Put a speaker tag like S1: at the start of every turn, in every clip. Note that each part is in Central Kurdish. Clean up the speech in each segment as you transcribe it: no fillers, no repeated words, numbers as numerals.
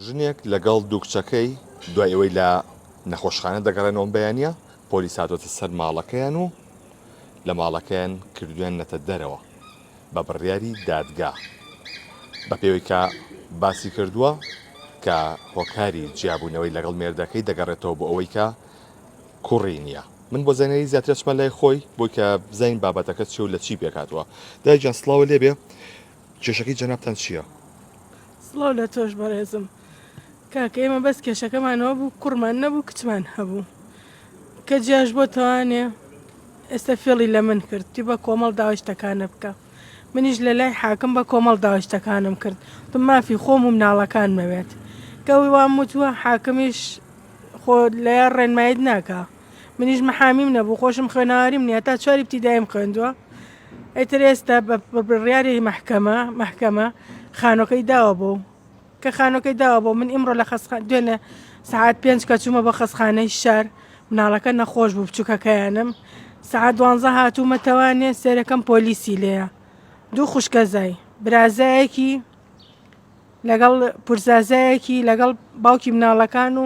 S1: ژنێک لەگەڵ دوو کچەکەی دوای ئەوەی لە نەخۆشخانە دەگەڕێنەوە ئەم بەیانییە، پۆلیس هاتۆتە سەر ماڵەکەیان و لە ماڵەکەیان کردویاننەتە دەرەوە بە بڕیاری دادگا. بەپێی ئەوەی کە باسی کردووە کە هۆکاری جیابوونەوەی لەگەڵ مێردەکەی دەگەڕێتەوە بۆ ئەوەی کە کوڕی نییە. من بۆ زانیاری زیاتر ئەچمە لای خۆی بۆی کە بزانین بابەتەکە چیە و لە چی پێکهاتووە. دایک گیان سڵاوت لێبێ کێشەکەی جەنابتان چییە؟
S2: سڵاو لە تۆش بەڕێزم کاکە ئێمە بەس کێشەکەمان ئەوە بوو کوڕمان نەبوو کچمان هەبوو کە جیاش بۆ تەوانێ ئێستا فێڵی لە من کرد تی بە کۆمەڵ داوای شتەکانە بکە منیش لە لای حاکم بە کۆمەڵ داوای شتەکانم کرد وتم مافی خۆم و مناڵەکانمەوێت کە وام وتووە حاکمیش خۆ لە ڕێنماییت ناکا منیش محامیم نەبوو خۆشم خوێنەواریم نییە تا چواری ابتداییم خوێندووە ئیتر ئێستا بە بڕیاری مەحکەمە مەحکەمە خانۆکەی داوە بۆ کە خانۆکەی داوە بۆ من ئیمڕۆ لە خەسخان دوێنێ سەعات پێنج کە چوومە بۆ خەسخانەی شار مناڵەکە نەخۆش بوو بچووکەکەیانم سەعات دوانزە هاتوومە تەوانێ سێرەکەم پۆلیسی لێیە دوو خوشکەزای برازایەکی لەگەڵ پورزازایەکی لەگەڵ باوکی مناڵەکان و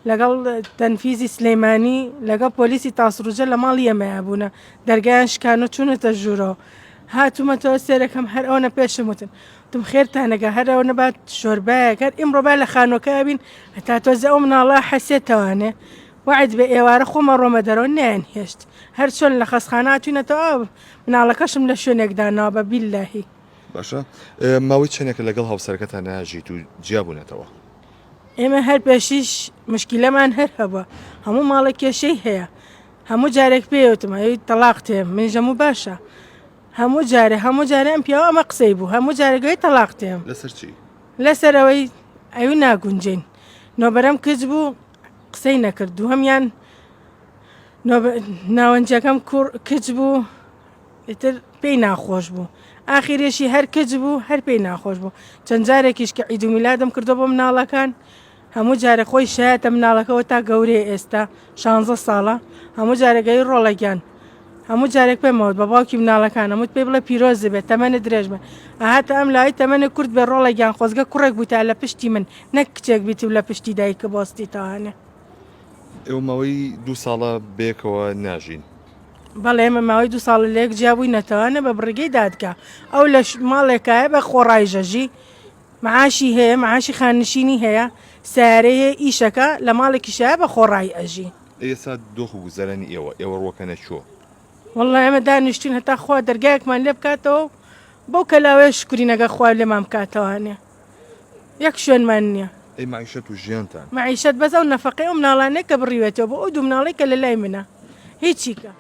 S2: لەگەڵ تەنفیزی سلەیمانی لەگەڵ پۆلیسی تاسڕوجە لە ماڵی ئێمەیا بوونە دەرگایان شکان و چوونەتە ژوورەوە هاتوومەتەوە سێرەکەم هەر ئەوەنە پێشم وتن وتم خێرتانەگە هەر ئەوەنە با شۆربایەک هەر ئیمڕۆ با لە خانووەکە بین هەتا تۆزێ ئەو مناڵە حەسێتەوانێ وعد بێ ئێوارە خۆمە ڕۆمە دەرەوە نەیان هێشت هەر چۆن لە خەسخانە هاتوینەتەوە مناڵەکەشم لە شوێنێک داناوە بە بیللاهی
S1: باشە ماوەی چەندێکە لەگەڵ هاوسەرەکەتان ناژیت و جیا بوونەتەوە؟
S2: ئێمە هەر پێشیش مشکیلەمان هەر هەبووە هەموو ماڵێک کێشەی هەیە هەموو جارێک پێیوتم ئەوی تەلاق تێ من ژەموو باشە هەموو جارێ هەموو جارێ ئەم پیاوە ئەمە قسەی بوو هەموو جارێک تەلاق تێم
S1: لەسەر چی؟
S2: لەسەر ئەوەی ئەوی ناگونجین نۆبەرەم کچ بوو قسەی نەکرد دووهەمیان ناوەنجەکەم کوڕ کچ بوو ئیتر پێی ناخۆش بوو ئاخیرێشی هەر کچ بوو هەر پێی ناخۆش بوو چەند جارێکیش کە عید و میلادم کردو بۆ مناڵەکان هەموو جارێک خۆی شایەتە مناڵەکەەوە تا گەورەیە ئێستا شانزە ساڵە هەموو جارێکەی ڕۆڵە گیان هەموو جارێک پێمەوت بە باوکی مناڵەکان هەمووت پێی بڵێ پیرۆز بێت تەمەنت درێژ بێ ئەهاتە ئەم لای تەمەنی کورت بێ ڕۆڵە گیان خۆزگە کوڕێک بوویتە لە پشتی من نەک کچێک بیت و لە پشتی دایکە بۆستیتەوانێ.
S1: ئێوە ماوەی دوو ساڵە بەیەکەوە ناژین.
S2: بەڵێ ئێمە ماوەی دوو ساڵە لەیەک جیا بووینەتەوە نە بە بڕگەی دادگا ئەو لە ماڵێکایە بە خۆڕای ژەژی معاشی هەیە معاشی خاننشینی هەیە سیارەی هەیە ئیشەکە لە ماڵێکیشایە بە خۆڕایی ئەژی.
S1: ئێستا دۆخ و گوزەرانی ئێوە ئێوە ڕووەکەنە کوێ؟
S2: وەڵڵا ئێمە دانیشتوین هەتا خوا دەرگایەکمان لێ بکاتەوە و بەو کەلاوەیە شوکرین ئەگەر خوا لێمان بکاتەوانێ. یەک شوێنمان نییە.
S1: ئەی مەعیشەت و ژیانتان؟
S2: مەعیشەت بەس ئەو نەفەقەی ئەو مناڵانەی کە بڕیوێتەوە بۆ ئەو دوو مناڵەی کە لە لای منە هیچیکە.